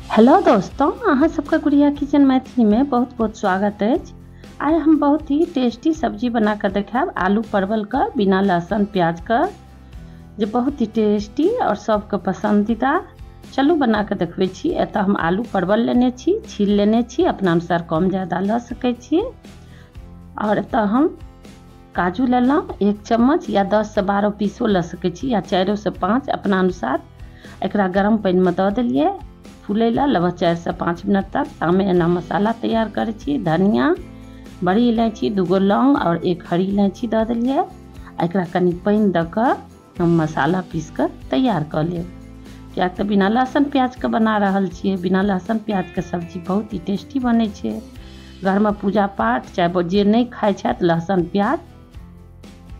Hello दोस्तों, अहाँ सबके गुड़िया किचन मैथिली में बहुत बहुत स्वागत है। आइ हम बहुत ही टेस्टी सब्जी बना कर देखायब, आलू परवल का बिना लहसुन प्याज का, जो बहुत ही टेस्टी और सबके पसंदीदा। चलू बना के देखबै छी। एतऽ हम आलू परवल लेने छी, छील लेने छी, अपना अनुसार कम ज़्यादा लऽ सकै छी। और एतऽ हम काजू लेलहुँ 1 चम्मच, या 10 से 12 पीसो लऽ सकै छी, या 4 से 5 अपना अनुसार। एकरा गरम पानिमे दऽ देलियै फूलै ला लगभग 4 से 5 मिनट तक। तामे एना मसाला तैयार करै छी। धनिया, बड़ी इलायची, 2 गो लौंग और 1 हरी इलायची दऽ देलियै। एकरा कनि पानि दऽ कऽ हम मसाला पीस कऽ तैयार कऽ लेब, किएक तऽ बिना लहसुन प्याजके बना रहल छियै। बिना लहसुन प्याजके सब्जी बहुत ही टेस्टी बनै छै। घरमे पूजा पाठ चाहे जे नहि खाइ छथि लहसुन प्याज,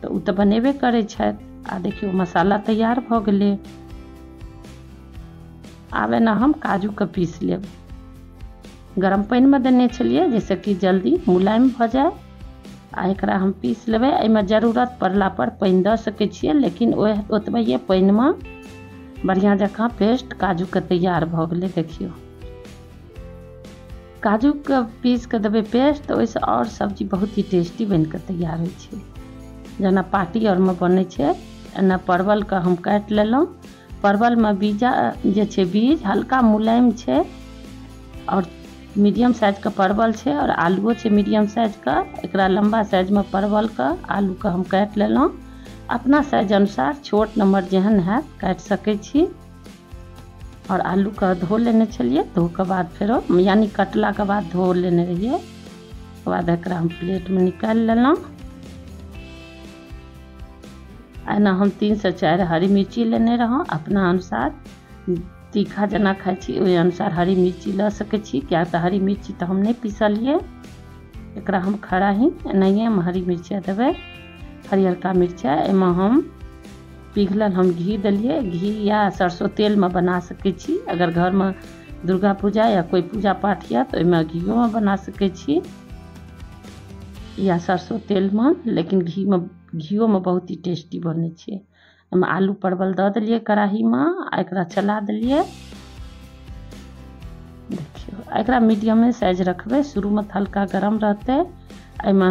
तऽ ओ तऽ बनेबे करै छथि। आ देखियौ मसाला तैयार भऽ गेलै। आब एना हम काजूके पीस लेब। गरम पानिमे देने छलियै जाहिसँ कि जल्दी मुलायम भऽ जाय। आ एकरा हम पीस लेबै। एहिमे जरूरत पड़ला पर पानि दऽ सकै छियै, लेकिन ओतबैए पानिमे बढ़िआँ जकाँ पेस्ट काजूके तैयार भऽ गेलै। देखियौ काजूके पीस कऽ देबै पेस्ट, तऽ ओहिसँ आओर सब्जी बहुत ही टेस्टी बनि कऽ तैयार होइ छै, जेना पार्टी आरमे बनै छै। एना परवलके हम काटि लेलहुँ। परवलमे बीजा जे छै, बीज हल्का मुलायम छै और मीडियम साइजके परवल छै, और आलूओ छै मीडियम साइजके। एकरा लम्बा साइजमे परवलके आलूके हम काटि लेलहुँ। अपना साइज अनुसार छोट नम्बर जेहन हैत काटि सकै छी। और आलूके धो लेने छलियै, धोके बाद फेरो यानी कटलाके बाद धो लेने रहियै। ओकर बाद एकरा हम प्लेटमे निकालि लेलहुँ। एना हम 3 से 4 हरी मिर्ची लेने रहौँ। अपना अनुसार तीखा जेना खाइ छी ओहि अनुसार हरी मिर्ची लऽ सकै छी, किएक तऽ हरी मिर्ची तऽ हम नहि पीसलियै। एकरा हम खड़ा ही एनाहिए हम हरी मिर्चाइ देबै, हरियरका मिर्चाइ। एहिमे हम पिघलल हम घी देलियै। घी या सरसों तेलमे बना सकै छी। अगर घरमे दुर्गा पूजा या कोइ पूजा पाठ यऽ तऽ ओहिमे घिओमे बना सकै छी या सरसों तेलमे, लेकिन घिओमे बहुत ही टेस्टी बनै छै। एहिमे आलू परवल दऽ देलियै कड़ाहीमे आ एकरा चला देलियै। देखियौ एकरा मीडियमे साइज रखबै, शुरूमे तऽ हल्का गरम रहतै। एहिमे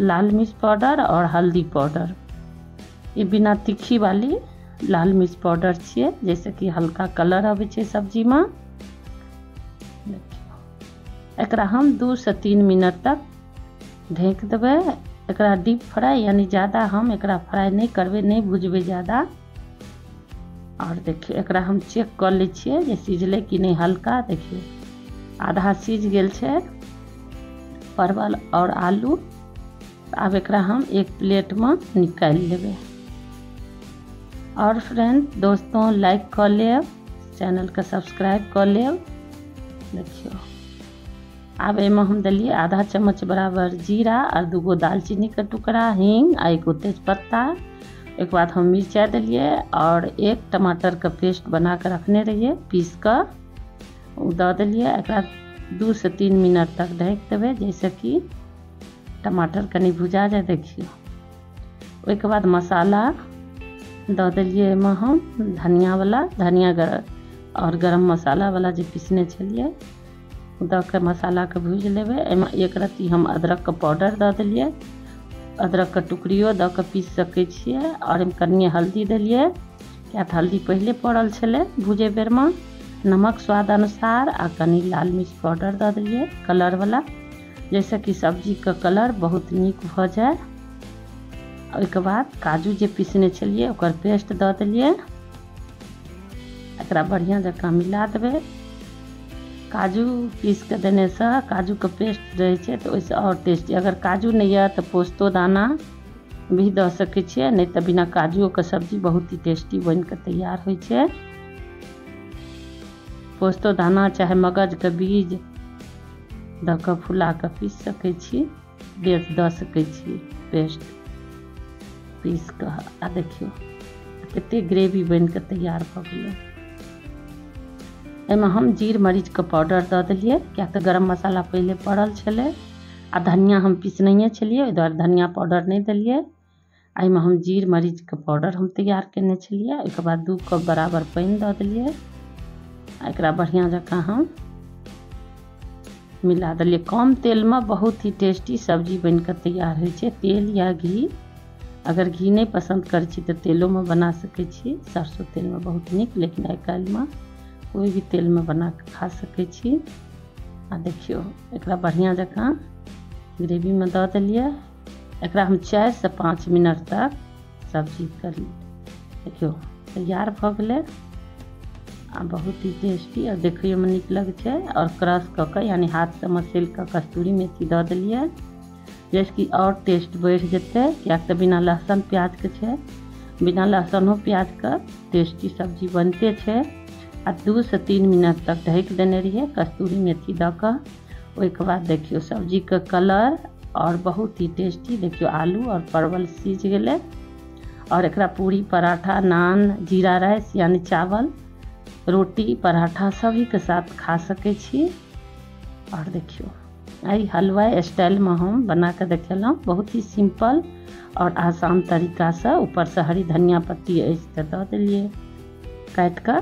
लाल मिर्च पाउडर और हल्दी पाउडर, ई बिना तीखी वाली लाल मिर्च पाउडर छियै, जाहिसँ कि हल्का कलर अबै छै सब्जीमे। देखियौ एकरा हम 2 से 3 मिनट तक ढकि देबै। एकरा डीप फ्राई यानी ज़्यादा हम एकरा फ्राई नहि करबै, नहि भुजबै ज़्यादा। और देखियौ एकरा हम चेक कऽ लै छियै जे सिझलै कि नहि। हल्का देखियौ आधा सिझ गेल छै परवल और आलू। आब एकरा हम एक प्लेटमे निकालि लेबै। और फ्रेंड दोस्तों, लाइक कऽ लेब, चैनलके सब्सक्राइब कऽ लेब। देखियौ आब एहिमे हम देलियै आधा चम्मच बराबर जीरा और 2 गो दालचीनीके टुकड़ा, हींग आ 1 गो तेजपत्ता। एक बाद हम मिरचाइ देलियै और 1 टमाटरके पेस्ट बना कऽ रखने रहियै पीस कऽ, ओ दऽ देलियै। एकरा 2 से 3 मिनट तक ढकि देबै, जाहिसँ कि टमाटर कनि भुजा जाय। देखियौ ओहिके बाद मसाला दऽ देलियै। एहिमे हम धनियावला धनिया और गरम मसालावला जे पीसने छलियै दऽ कऽ मसालाके भूजि लेबै। एहिमे 1 रत्ती हम अदरकके पाउडर दऽ देलियै। अदरकके टुकड़ियो दऽ कऽ पीस सकै छियै। और एहिमे कनिए हल्दी देलियै, किएक तऽ हल्दी पहिले पड़ल छलै भूजै बेरमे। नमक स्वाद अनुसार आ कनि लाल मिर्च पाउडर दऽ देलियै कलरवला, जाहिसँ कि सब्जीके कलर बहुत नीक भऽ जाय। ओहिके बाद काजू जे पीसने छलियै ओकर पेस्ट दऽ देलियै। एकरा बढ़िआँ जकाँ मिला देबै। काजू पीस कऽ देनेसँ काजूके पेस्ट रहै छै तऽ ओहिसँ आओर टेस्टी। अगर काजू नहि यऽ तऽ पोस्तो दाना भी दऽ सकै छियै, नहि तऽ बिना काजूओके सब्जी बहुत ही टेस्टी बनि कऽ तैयार होइ छै। पोस्तो दाना चाहे मगजके बीज दऽ कऽ फुला कऽ पीस सकै छी, दऽ सकै छी पेस्ट पीस कऽ। आ देखियौ कतेक ग्रेवी बनि कऽ तैयार भऽ गेलै। एहिमे हम जीर मरीचके पाउडर दऽ देलियै, किएक तऽ गरम मसाला पहिले पड़ल छलै आ धनिया हम पीसनहिए छलियै, ओहि दुआरे धनिया पाउडर नहि देलियै। एहिमे हम जीर मरीचके पाउडर हम तैयार केने छलियै। ओहिके बाद 2 कप बराबर पानि दऽ देलियै। आ एकरा बढ़िआँ जकाँ हम मिला देलियै। कम तेलमे बहुत ही टेस्टी सब्जी बनिकऽ तैयार होइ छै। तेल या घी, अगर घी नहि पसन्द करै छी तऽ तेलोमे बना सकै छी, सरसो तेलमे बहुत नीक, लेकिन आइ काल्हिमे कोइ भी तेलमे बनाकऽ खा सकै छी। आ देखियौ एकरा बढ़िआँ जकाँ ग्रेवीमे दऽ देलियै। एकरा हम 4 से 5 मिनट तक सब्जी कर देखियौ तैयार भऽ गेलै। आ बहुत ही टेस्टी और देखैयोमे नीक लगै छै। और क्रश कऽ कऽ यानी हाथसँ मसैल कऽ कस्तूरी मेथी दऽ देलियै, जाहिसँ कि आओर टेस्ट बढ़ि जेतै, किएक तऽ बिना लहसुन प्याजके छै, बिना लहसुनो प्याजके टेस्टी सब्जी बनते छै। आ 2 से 3 मिनट तक ढकि देने रहियै कस्तूरी मेथी दऽ कऽ। ओहिके बाद देखियौ सब्जीके कलर और बहुत ही टेस्टी। देखियौ आलू और परवल सीझ गेलै। और एकरा पूरी, पराठा, नान, जीरा राइस यानी चावल, रोटी, पराठा सभी के साथ खा सकै छी। और देखियौ एहि हलवाई स्टाइलमे हम बनाकऽ देखेलहुँ, बहुत ही सिम्पल और आसान तरीकासँ। ऊपरसँ हरी धनिया पत्ती अछि तऽ दऽ देलियै काटि कऽ।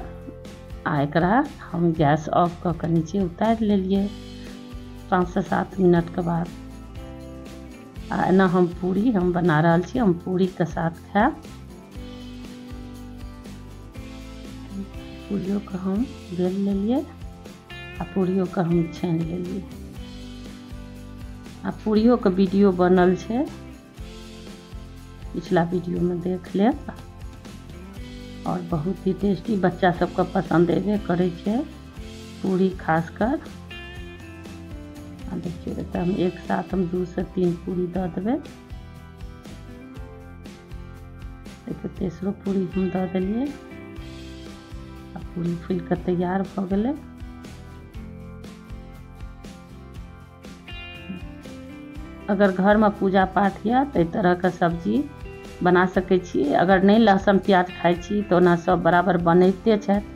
आ एकरा हम गैस ऑफ कऽ कऽ नीचे उतारि लेलियै 5 से 7 मिनटके बाद। आ एना हम पूरी हम बना रहल छी, हम पूरीके साथ खायब। पूरियोके हम बेल लेलियै आ पूरियोके हम छानि लेलियै। आ पूरियोके वीडियो बनल छै, पिछला वीडियोमे देख लेब। और बहुत ही टेस्टी, बच्चा सबके पसन्द अयबे करै छै पूरी खासकर। आ देखियौ एतऽ हम एक साथ हम 2 से 3 पूरी दऽ देबै। देखियौ तेसरो पूरी हम दऽ देलियै। आ पूरी फूलि कऽ तैयार भऽ गेलै। अगर घरमे पूजा पाठ यऽ तऽ एहि तरहके सब्जी बना सकै छी। अगर नहि लहसुन प्याज खाइ छी तऽ ओना सब बराबर बनैते छथि,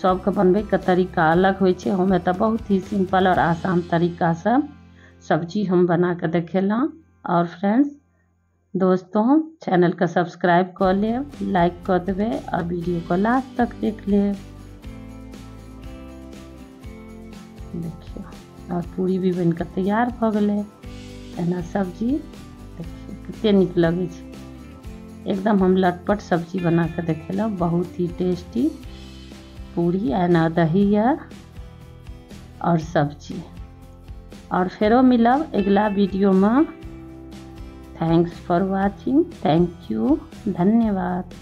सबके बनबैके तरीका अलग होइ छै। हम एतऽ बहुत ही सिम्पल और आसान तरीकासँ सब्जी हम बनाकऽ देखेलहुँ। और फ्रेंड्स दोस्तों, चैनलके सब्सक्राइब कऽ लेब, लाइक कऽ देबै और वीडियोके लास्ट तक देख लेब। देखियौ और पूरी भी बनिकऽ तैयार भऽ गेलै। एना सब्जी देखियौ कते नीक लगै छै, एकदम हम लटपट सब्जी बनाकऽ देखेलहुँ, बहुत ही टेस्टी पूरी, एना दही यऽ और सब्जी। और फेरो मिलब अगिला वीडियोमे। Thanks for watching, thank you, धन्यवाद।